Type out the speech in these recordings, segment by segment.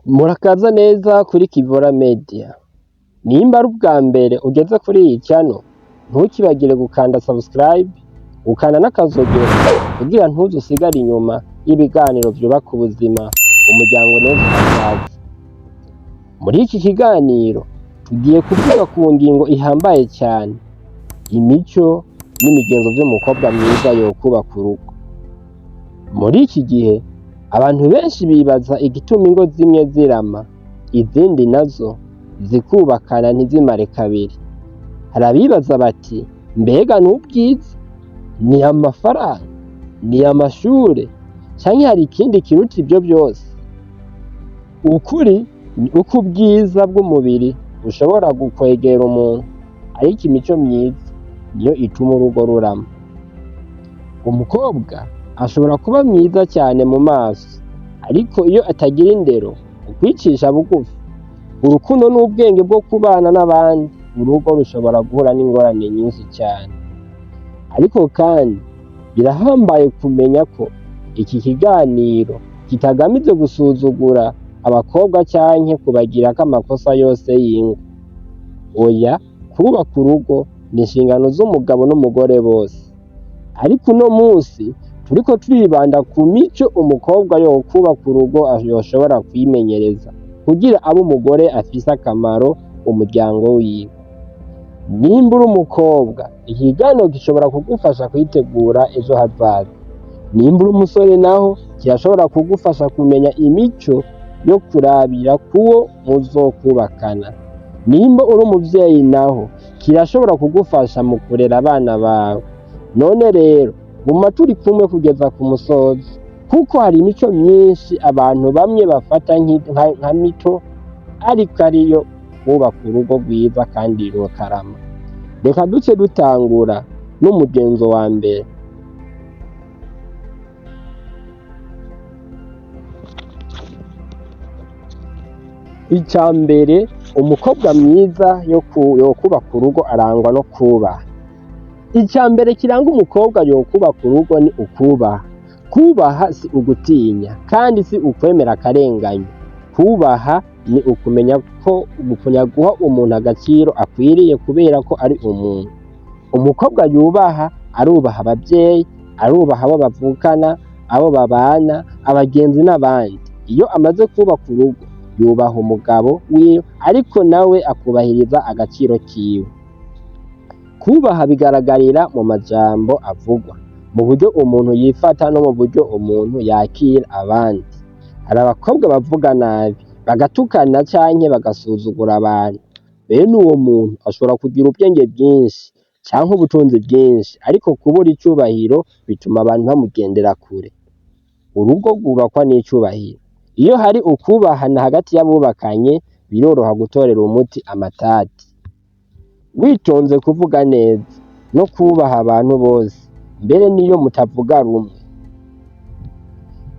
Murakaza neza kuri Kivora Media. Nimba ari ubwa mbere ugeze kuri iyi channel, ntukibagire gukanda subscribe, ukanda n'akazogera kugira ntuzusigare inyuma y'ibiganiro vyubaka ubuzima, umuryango n'ejo hazaza. Muri iki kiganiro tugiye kuvuga ku ngingo ihambaye cyane, imico n'imigenzo vy'umukobwa mwiza yokubaka urugo. Muri iki gihe abantu benshi bibaza igituma ingo zimwe zirama, izindi nazo zikubakana ntizimare kabiri. Hari abibaza bati mbega ni ubwiza? Ni amafaranga? Ni amashure? Canke hari ikindi kiruta ivyo vyose? Ukuri ni uko ubwiza bw'umubiri bushobora gukwegera umuntu, ariko imico myiza niyo ituma urugo rurama. Umukobwa ashobora kuba mwiza cyane mu maso, ariko iyo atagira indero, ukwicisha bugufi, urukundo n'ubwenge bwo kubana n'abandi, urugo rushobora guhura n'ingorane nyinshi cyane. Ariko kandi birahambaye kumenya ko iki kiganiro kitagamije gusuzugura abakobwa canke kubagirako amakosa yose y'ingo. Oya, kubaka urugo ni inshingano z'umugabo n'umugore bose. Ariko uno munsi turiko turibanda ku mico umukobwa yokubaka urugo yoshobora kwimenyereza kugira abe umugore afise akamaro umuryango wiwe. Nimba uri umukobwa, ikiganiro gishobora kugufasha kwitegura ejo hazaza. Nimba uri umusore naho, kirashobora kugufasha kumenya imico yo kurabira kuwo muzokubakana. Nimba uri umuvyeyi naho, kirashobora kugufasha mu kurera abana bawe. None rero, guma turi kumwe kugeza ku musozo, kuko hari imico myinshi abantu bamwe bafata nka mito, ariko ariyo kubaka urugo rwiza kandi rukarama. Reka duce dutangura n'umugenzo wa mbere. Ica mbere, umukobwa mwiza yokubaka urugo arangwa no kubaha. Ica mbere kiranga umukobwa yokubaka urugo ni ukubaha. Kubaha si ugutinya, kandi si ukwemera akarenganyo. Kubaha ni ukumenya ko gukunya guha umuntu agaciro akwiriye kubera ko ari umuntu. Umukobwa yubaha arubaha abavyeyi, arubaha abo bavukana, abo babana, abagenzi n'abandi. Iyo amaze kubaka urugo, yubaha umugabo wiwe, ariko nawe akubahiriza agaciro kiwe. Kubaha bigaragarira mu majambo avugwa, mu buryo umuntu yifata no mu buryo umuntu yakira abandi. Hari abakobwa bavuga nabi, bagatukana canke bagasuzugura abantu. Bene uwo muntu ashobora kugira ubwenge bwinshi canke ubutunzi bwinshi, ariko kubura icubahiro bituma abantu bamugendera kure. Urugo rwubakwa n'icubahiro. Iyo hari ukubahana hagati y'abubakanye, biroroha gutorera umuti amatati. Witonze kuvuga neza no kubaha abantu bose, mbere n'iyo mutavuga rumwe.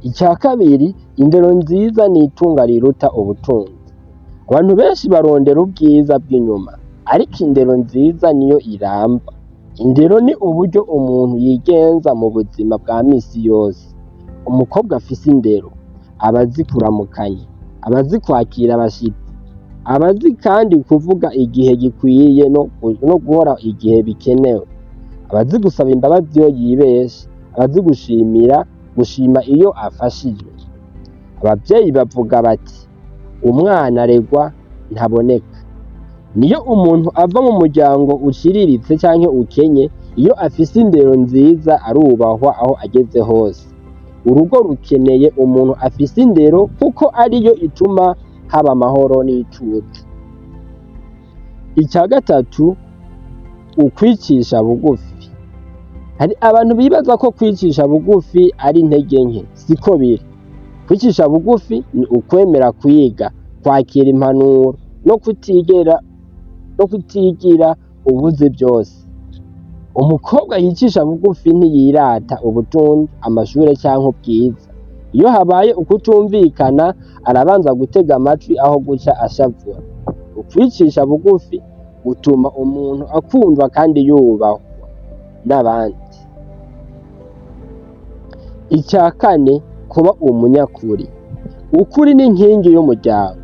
Ica kabiri, indero nziza ni itunga riruta ubutunzi. Abantu benshi barondera ubwiza bw'inyuma, ariko indero nziza niyo iramba. Indero ni uburyo umuntu yigenza mu buzima bwa misi yose. Umukobwa afise indero aba azi kuramukanya, aba azi kwakira abashitsi, aba azi kandi kuvuga igihe gikwiye no guhora igihe bikenewe. Aba azi gusaba imbabazi iyo yibeshe, aba azi gushima iyo afashijwe. Abavyeyi bavuga bati umwana aregwa ntaboneka. Niyo umuntu ava mu muryango uciriritse canke ukenye, iyo afise indero nziza arubahwa aho ageze hose. Urugo rukeneye umuntu afise indero kuko ariyo ituma haba amahoro n'ituze. Ica gatatu, ukwicisha bugufi. Hari abantu bibaza ko kwicisha bugufi ari intege nke, siko biri. Kwicisha bugufi ni ukwemera kwiga, kwakira impanuro no kutigira ubuze byose. Umukobwa yicisha bugufi ntiyirata ubutunzi, amashure canke ubwiza. Iyo habaye ukutumvikana, arabanza gutega amatwi aho guca ashavura. Ukwicisha bugufi gutuma umuntu akundwa kandi yubahwa n'abandi. Ica kane, kuba umunyakuri. Ukuri ni inkingi y'umuryango.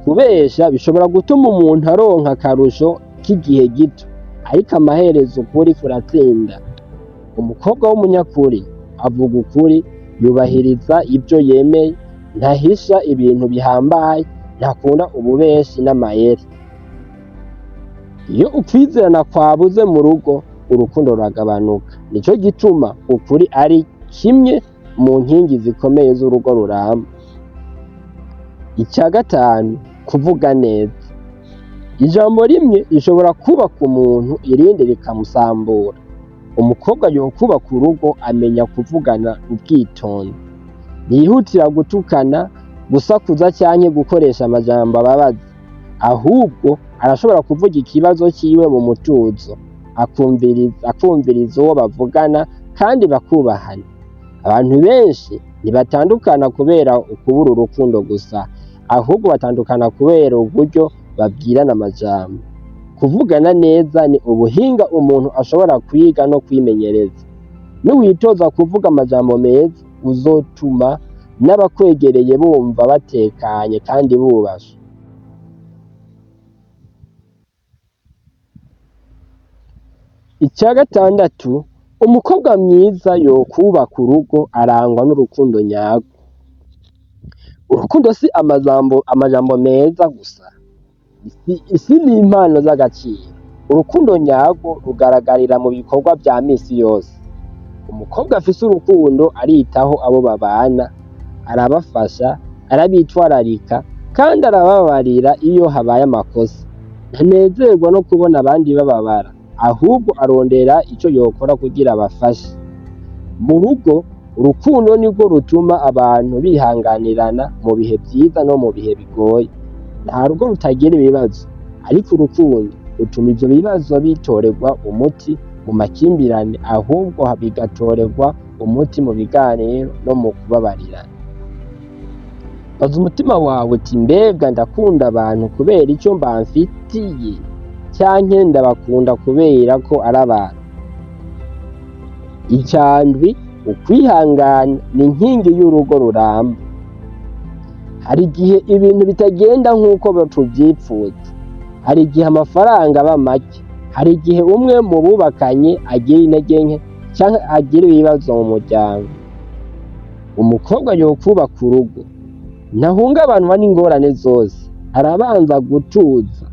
Kubesha bishobora gutuma umuntu aronka akarusho k'igihe gito, ariko amaherezo ukuri kuratsinda. Umukobwa w'umunyakuri avuga ukuri, yubahiriza ivyo yemeye, ntahisha ibintu bihambaye, ntakunda ububeshi n'amayeri. Iyo ukwizerana kwabuze mu rugo, urukundo ruragabanuka. Nico gituma ukuri ari kimwe mu nkingi zikomeye z'urugo ruramba. Ica gatanu, kuvuga neza. Ijambo rimwe rishobora kubaka umuntu, irindi rikamusambura. Umukobwa yokubaka urugo amenya kuvugana ubwitonzi. Ntiyihutira gutukana, gusakuza canke gukoresha amajambo ababaza. Ahubwo arashobora kuvuga ikibazo ciwe mu mutuzo, akumviriza uwo bavugana kandi bakubahana. Abantu benshi ntibatandukana kubera ukubura urukundo gusa, ahubwo batandukana kubera uburyo babwirana amajambo. Kuvugana neza ni ubuhinga umuntu ashobora kwiga no kwimenyereza. Niwitoza kuvuga amajambo meza, uzotuma n'abakwegereye bumva batekanye kandi bubashwe. Ica gatandatu, umukobwa mwiza yokubaka urugo arangwa n'urukundo nyarwo. Urukundo si amajambo meza gusa, si n'impano z'agaciro. Urukundo nyarwo rugaragarira mu bikorwa vya misi yose. Umukobwa afise urukundo aritaho abo babana, arabafasha, arabitwararika kandi arababarira iyo habaye amakosa. Ntanezerwa no kubona abandi bababara, ahubwo arondera ico yokora kugira abafashe. Mu rugo, urukundo nirwo rutuma abantu bihanganirana mu bihe vyiza no mu bihe bigoye. Nta rugo rutagira ibibazo, ariko urukundo rutuma ivyo bibazo bitorerwa umuti mu makimbirane, ahubwo bigatorerwa umuti mu biganiro no mu kubabarirana. Baza umutima wawe uti: mbega ndakunda abantu kubera ico bamfitiye, canke ndabakunda kubera ko ari abantu? Ica ndwi, ukwihangana ni inkingi y'urugo ruramba. Hari igihe ibintu bitagenda nk'uko tuvyipfuza, hari igihe amafaranga aba make, hari igihe umwe mu bubakanye agira intege nke canke agira ibibazo mu muryango. Umukobwa yokubaka urugo ntahungabanwa n'ingorane zose, arabanza gutuza,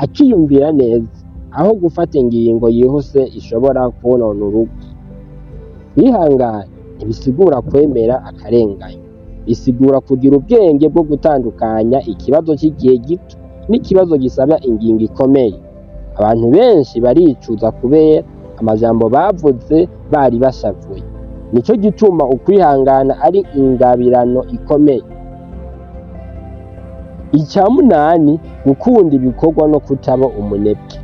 akiyumvira neza, aho gufata ingingo yihuse ishobora kwonona urugo. Kwihangana ntibisigura kwemera akarenganyo, bisigura kugira ubwenge bwo gutandukanya ikibazo c'igihe gito n'ikibazo gisaba ingingo ikomeye. Abantu benshi baricuza kubera amajambo bavuze bari bashavuye. Nico gituma ukwihangana ari ingabirano ikomeye. Ica munani, gukunda ibikorwa no kutaba umunebwe.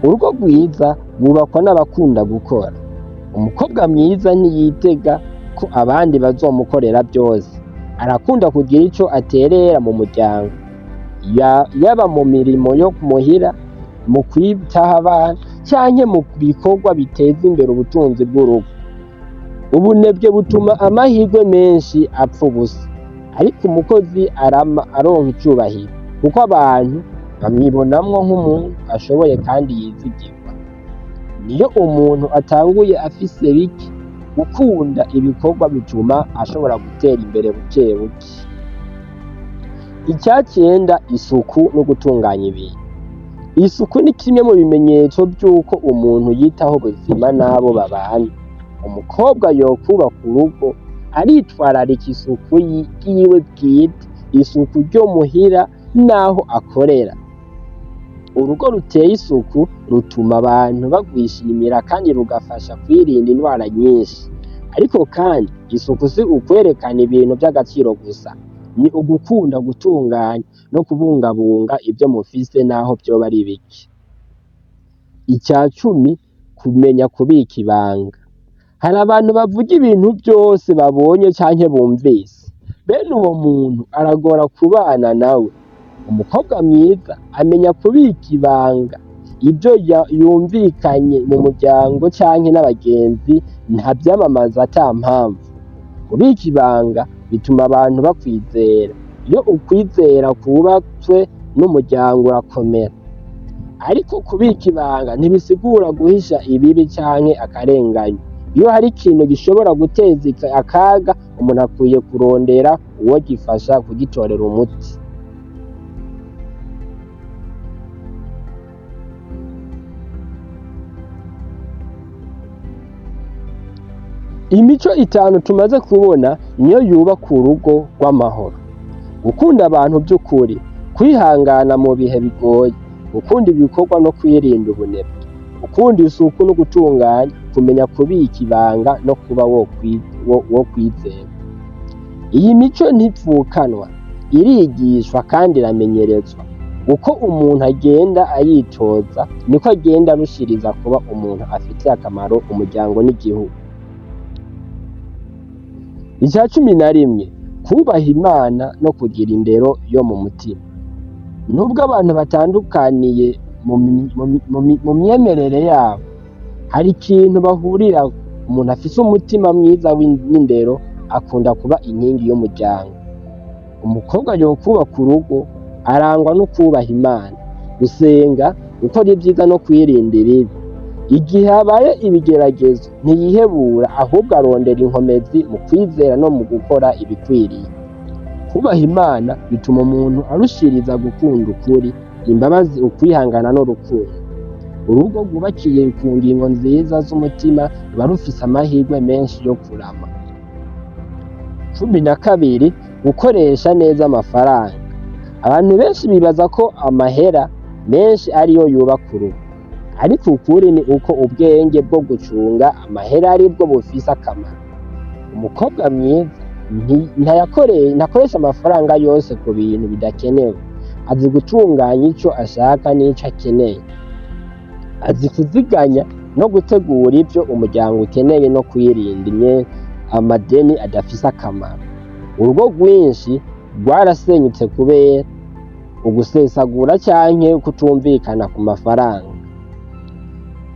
Urugo rwiza rwubakwa n'abakunda gukora. Umukobwa mwiza ntiyitega ko abandi bazomukorera vyose, arakunda kugira ico aterera mu muryango, yaba mu mirimo yo muhira, mu kwitaho abana, canke mu bikorwa biteza imbere ubutunzi bw'urugo. Ubunebwe butuma amahirwe menshi apfa ubusa, ariko umukozi arama aronka icubahiro, kuko abantu bamwibonamwo nk'umuntu ashoboye kandi yizigirwa. Niyo umuntu atanguye afise bike, gukunda ibikorwa bituma ashobora gutera imbere buke buke. Ica cenda, isuku no gutunganya ibintu. Isuku ni kimwe mu bimenyetso vy'uko umuntu yitaho ubuzima n'abo babana. Umukobwa yokubaka urugo aritwararika isuku ryiwe bwite, isuku ryo muhira n'aho akorera. Urugo ruteye isuku rutuma abantu bagwishimira kandi rugafasha kwirinda indwara nyinshi. Ariko kandi isuku si ukwerekana ibintu vy'agaciro gusa, ni ugukunda gutunganya no kubungabunga ivyo mufise naho vyoba ari bike. Ica cumi, kumenya kubika ibanga. Hari abantu bavuga ibintu vyose babonye canke bumvise. Bene uwo muntu aragora kubana nawe. Umukobwa mwiza amenya kubika ibanga, ivyo yumvikanye mu muryango canke n'abagenzi ntavyamamaza ata mpamvu. Kubika ibanga bituma abantu bakwizera. Iyo ukwizera kubatswe n'umuryango urakomera. Ariko kubika ibanga ntibisigura guhisha ibibi canke akarenganyo. Iyo hari ikintu gishobora guteza akaga, umuntu akwiye kurondera uwo gifasha kugitorera umuti. Imico itanu tumaze kubona niyo yubaka urugo rw'amahoro. Gukunda abantu by'ukuri, kwihangana mu bihe bigoye, gukunda ibikorwa no kwirinda ubunebwe, gukunda isuku no gutunganya, kumenya kubika ibanga no kuba wo kwizera. Iyi mico ntipfukanwa, irigishwa kandi iramenyerezwa. Uko umuntu agenda ayitoza, niko agenda arushiriza kuba umuntu afitiye akamaro umuryango n'igihugu. Icya 11, kubaha Imana no kugira indero yo mu mutima. Nubwo abantu batandukaniye mu myemerere yabo, hari ikintu bahuriraho. Umuntu afise umutima mwiza w'indero akunda kuba inkingi y'umuryango. Umukobwa yokubaka urugo arangwa no kubaha Imana, gusenga, gukora ibyiza no kwirinda ibibi. Igihe habaye ibigeragezo ntiyihebura, ahubwo arondera inkomezi mu kwizera no mu gukora ibikwiriye. Kubaha Imana bituma umuntu arushiriza gukunda ukuri, imbabazi, ukwihangana n'urukundo. Urugo rwubakiye ku ngingo nziza z'umutima ruba rufise amahirwe menshi yo kurama. 12, gukoresha neza amafaranga. Abantu benshi bibaza ko amahera menshi ariyo yubaka urugo, ariko ukuri ni uko ubwenge bwo gucunga amahera aribwo bufise akamaro. Umukobwa mwiza ntakoresha amafaranga yose ku bintu bidakenewe. Azi gutunganya ico ashaka n'ico akeneye. Azi kuziganya no gutegura ivyo umuryango ukeneye no kwirinda amadeni adafise akamaro. Urugo rwinshi rwarasenyutse kubera ugusesagura canke kutumvikana ku mafaranga.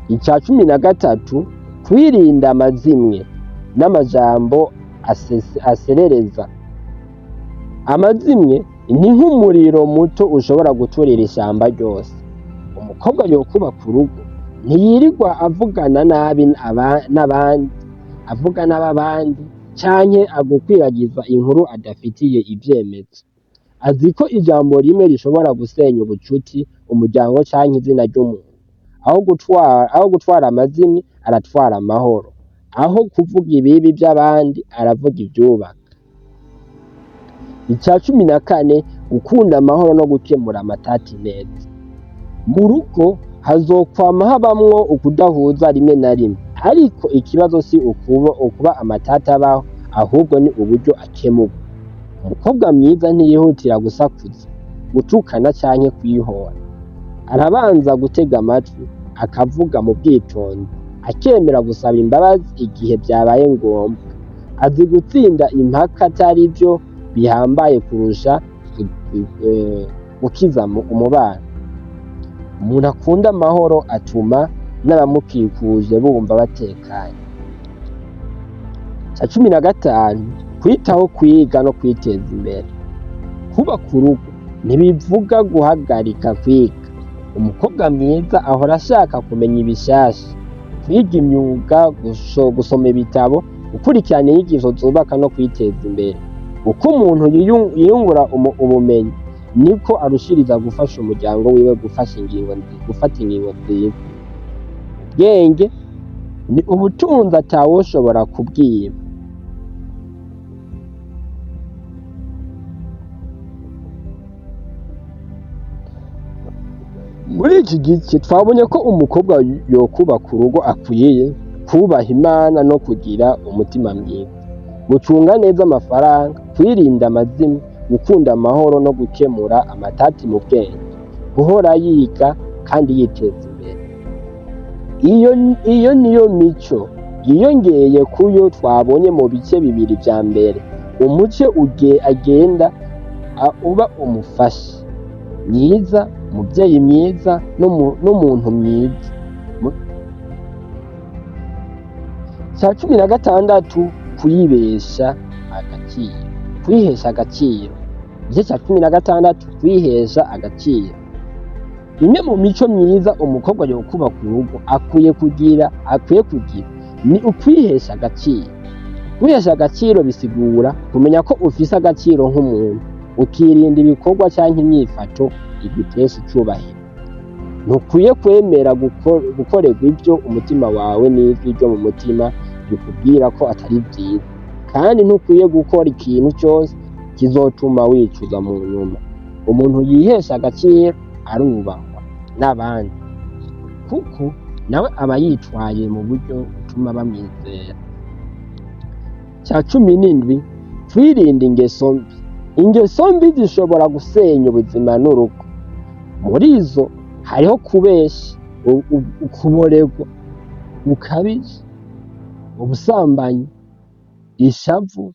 Ica 13, kwirinda amazimwe n'amajambo aserereza. Amazimwe ni nk'umuriro muto ushobora guturira ishamba ryose. Umukobwa yokubaka urugo ntiyirirwa avugana nabi n'abandi, avuga n'abandi canke agukwiragiza inkuru adafitiye ivyemezo. Azi ko ijambo rimwe rishobora gusenya ubucuti, umuryango canke izina ry'umuntu. Aho gutwara amazimwe aratwara amahoro. Aho kuvuga ibibi by'abandi aravuga ivyubaka. Ica 14, gukunda amahoro no gukemura amatati neza. Mu rugo hazokwama habamwo ukudahuza rimwe na rimwe, ariko ikibazo si ukuba amatati abaho, ahubwo ni uburyo akemurwa. Umukobwa mwiza ntiyihutira gusakuza, gutukana canke kwihora. Arabanza gutega amatwi, akavuga mu bwitonzi, akemera gusaba imbabazi igihe vyabaye ngombwa. Azi gutsinda impaka atari vyo bihambaye kurusha gukiza umubano. Umuntu akunda amahoro atuma n'abamukikuje bumva batekanye. Ica 15, kwitaho kwiga no kwiteza imbere. Kubaka urugo ntibivuga guhagarika kwiga. Umukobwa mwiza ahora ashaka kumenya ibishasha, kwiga imyuga, gusoma ibitabo, gukurikirana inyigisho zubaka no kwiteza imbere. Uko umuntu yiyungura ubumenyi, niko arushiriza gufasha umuryango wiwe gufata ingingo nziza. Ubwenge ni ubutunzi atawoshobora kubwiba. Muri iki gice twabonye ko umukobwa yokubaka urugo akwiye kubaha Imana no kugira umutima mwiza, gucunga neza amafaranga, kwirinda amazimwe, gukunda amahoro no gukemura amatati mu bwenge, guhora yiga kandi yiteza imbere. Iyo niyo mico yiyongeye kuyo twabonye mu bice bibiri vya mbere. Umuce agenda uba umufasha mwiza, umuvyeyi mwiza n'umuntu mwiza. Ica 16, kuyibesha agaciro. Kwihesha agaciro. Igice ca 16, kwihesha agaciro. Imwe mu mico myiza umukobwa yokubaka urugo akwiye kugira ni ukwihesha agaciro. Kwihesha agaciro bisigura kumenya ko ufise agaciro nk'umuntu, ukirinda ibikorwa canke inyifato igutesha icubahiro. Ntukwiye kwemera gukorerwa ivyo umutima wawe n'ijwi ryo mu mutima bikubwira ko atari vyiza, kandi ntukwiye gukora ikintu cose kizotuma wicuza mu nyuma. Umuntu yihesha agaciro arubahwa n'abandi, kuko nawe aba yitwaye mu buryo butuma bamwizera. Ca 17, kwirinda ingeso mbi. Ingeso mbi zishobora gusenya ubuzima n'urugo. Muri izo hariho kubesha, ukuborerwa gukabije, ubusambanyi, ishavu,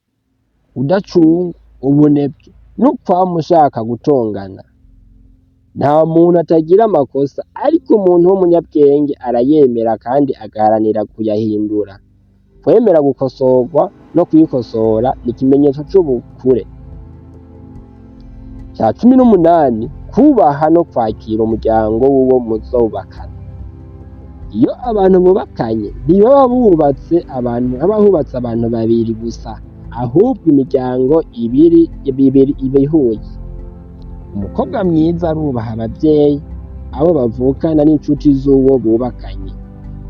kudacungwa, ubunebwe n'ukwama ushaka gutongana. Nta muntu atagira amakosa, ariko umuntu w'umunyabwenge arayemera kandi agaharanira kuyahindura. Kwemera gukosorwa no kwikosora ni ikimenyetso c'ubukure. Ca 18, kubaha no kwakira umuryango w'uwo muzobakana. Iyo abantu bubakanye ntibaba bubatse abantu, haba hubatse abantu babiri gusa, ahubwo imiryango ibiri ibiri iba ihuye. Umukobwa mwiza arubaha abavyeyi, abo bavukana n'inshuti z'uwo bubakanye,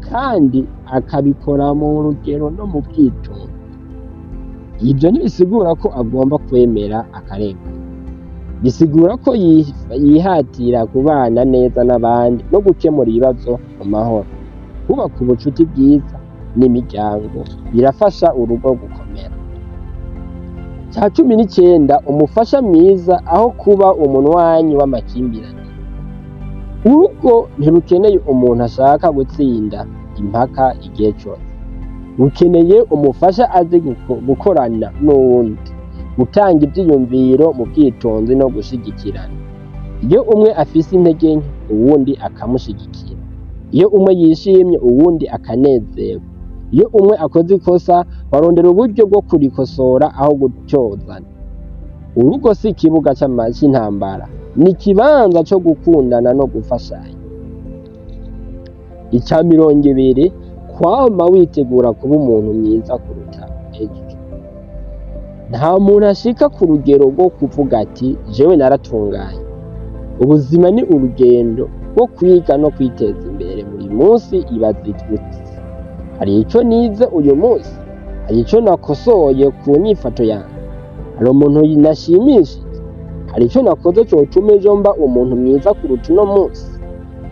kandi akabikora mu rugero no mu bwitonzi. Ivyo ntibisigura ko agomba kwemera akarengane. Bisigura ko yihatira kubana neza n'abandi no gukemura ibibazo mu mahoro. Kubaka ubucuti bwiza n'imiryango birafasha urugo gukomera. Ca 19, umufasha mwiza aho kuba umunywanyi w'amakimbirane. Urugo ntirukeneye umuntu ashaka gutsinda impaka igihe cose. Rukeneye umufasha azi gukorana n'uwundi, gutanga ivyiyumviro mu bwitonzi no gushigikirana. Iyo umwe afise intege nke, uwundi akamushigikira. Iyo umwe yishimye, uwundi akanezerwa. Iyo umwe akoze ikosa, barondera uburyo bwo kurikosora aho gutyozana. Urugo si ikibuga c'intambara, ni ikibanza co gukundana no gufashanya. Ica 20, kwama witegura kuba umuntu mwiza kuruta ejo. Nta muntu ashika ku rugero rwo kuvuga ati: "Jewe naratunganye." Ubuzima ni urugendo rwo kwiga no kwiteza imbere buri munsi. Ibaze uti: "Hari ico nize uyu munsi? Hari ico nakosoye ku nyifato yanje? Hari umuntu nashimishije? Hari ico nakoze cotuma ejo mba umuntu mwiza kuruta uno munsi?"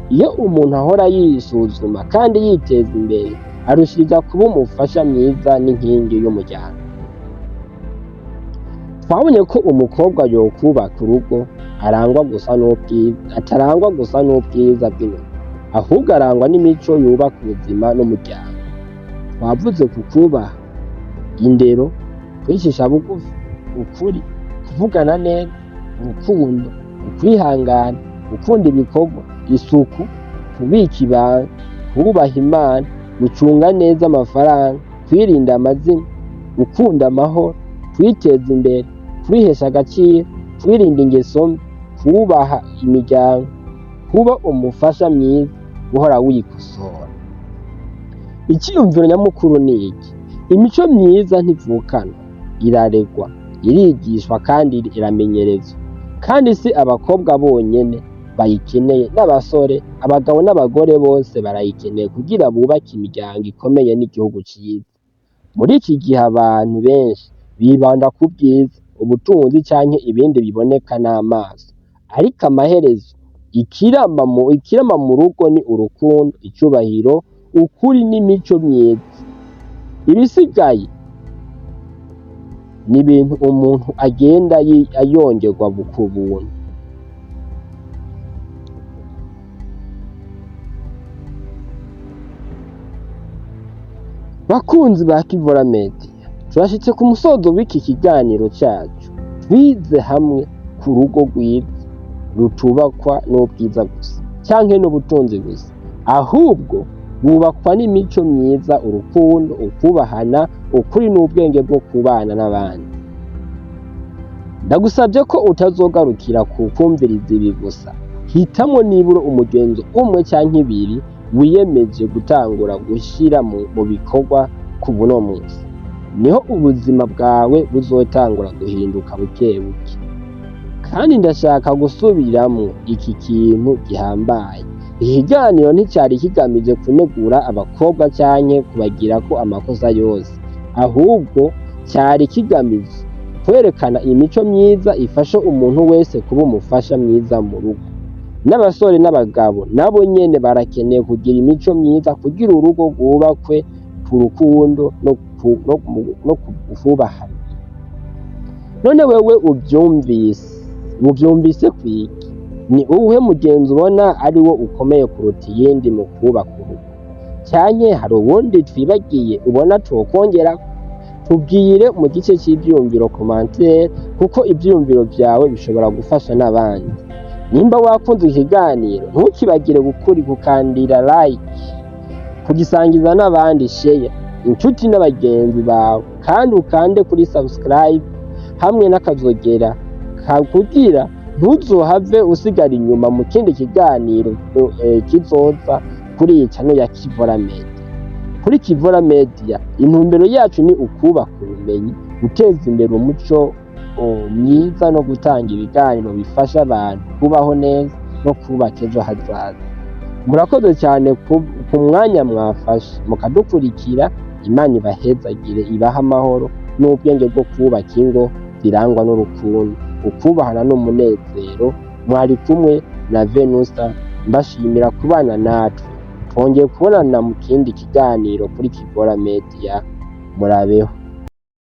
Iyo umuntu ahora yisuzuma kandi yiteza imbere, arushiriza kuba umufasha mwiza n'inkingi y'umuryango. Twabonye ko umukobwa yokubaka urugo arangwa gusa n'ubwiza, atarangwa gusa n'ubwiza bw'inyuma, ahubwo arangwa n'imico yubaka ubuzima n'umuryango. Twavuze ku kubaha, indero, kwicisha bugufi, ukuri, kuvugana neza, urukundo, ukwihangana, gukunda ibikorwa, isuku, kubika ibanga, kubaha Imana, gucunga neza amafaranga, kwirinda amazimwe, gukunda amahoro, kwiteza imbere, kwihesha agaciro, kwirinda ingeso mbi, kubaha imiryango, kuba umufasha mwiza, guhora wikosora. Iciyumviro nyamukuru ni iki: imico myiza ntivukanwa, iraregwa, irigishwa kandi iramenyerezwa. Kandi si abakobwa bonyene bayikeneye, n'abasore, abagabo n'abagore bose barayikeneye kugira bubake imiryango ikomeye n'igihugu ciza. Muri iki gihe abantu benshi bibanda ku bwiza, ubutunzi canke ibindi biboneka n'amaso, ariko amaherezo ikirama mu rugo ni urukundo, icubahiro, ukuri n'imico myiza. Ibisigaye ni ibintu umuntu agenda ayongerwa ku buntu. Bakunzi ba Kivora Media, turashitse ku musozo w'iki kiganiro cacu. Twize hamwe ku rugo rwiza rutubakwa n'ubwiza gusa canke n'ubutunzi gusa, ahubwo bwubakwa n'imico myiza, urukundo, ukubahana, ukuri n'ubwenge bwo kubana n'abandi. Ndagusabye ko utazogarukira ku kumviriza ibi gusa. Hitamwo nibura umugenzo umwe canke ibiri wiyemeje gutangura gushira mu bikorwa kuva uno munsi. Niho ubuzima bwawe buzotangura guhinduka buke buke. Kandi ndashaka gusubiramwo iki kintu gihambaye. Iki kiganiro nticari kigamije kunegura abakobwa canke kubagirako amakosa yose, ahubwo cari kigamije kwerekana imico myiza ifasha umuntu wese kuba umufasha mwiza mu rugo. N'abasore n'abagabo nabo nyene barakeneye kugira imico myiza kugira urugo rwubakwe ku rukundo no ku bwubahane. None wewe uvyumvise kwiki? Ni uwuhe mugenzi ubona ari wo ukomeye kuruta iyindi mu kubaka urugo? Canke hari uwundi twibagiye ubona twokongerako? Tubwire mu gice c'ivyiyumviro commentaire, kuko ivyiyumviro vyawe bishobora gufasha n'abandi. Nimba wakunze ikiganiro, ntukibagire gukandira like, kugisangiza n'abandi, share, inshuti n'abagenzi bawe, kandi ukande kuri subscribe hamwe n'akazogera kugira ntuzohave usigara inyuma mu kindi kiganiro kizoza kuri iyi channel ya Kivora Media. Kuri Kivora Media, intumbero yacu ni ukubaka ubumenyi, guteza imbere umuco mwiza no gutanga ibiganiro bifasha abantu kubaho neza no kubaka ejo hazaza. Murakoze cyane ku mwanya mwafashe mukadukurikira. Imana ibahezagire, ibahe amahoro n'ubwenge bwo kubaka ingo zirangwa n'urukundo, ukubahana n'umunezero. Mwari kumwe na Venusa, mbashimira kubana natwe. Twongeye kubonana mu kindi kiganiro kuri Kivora Media. Murabeho.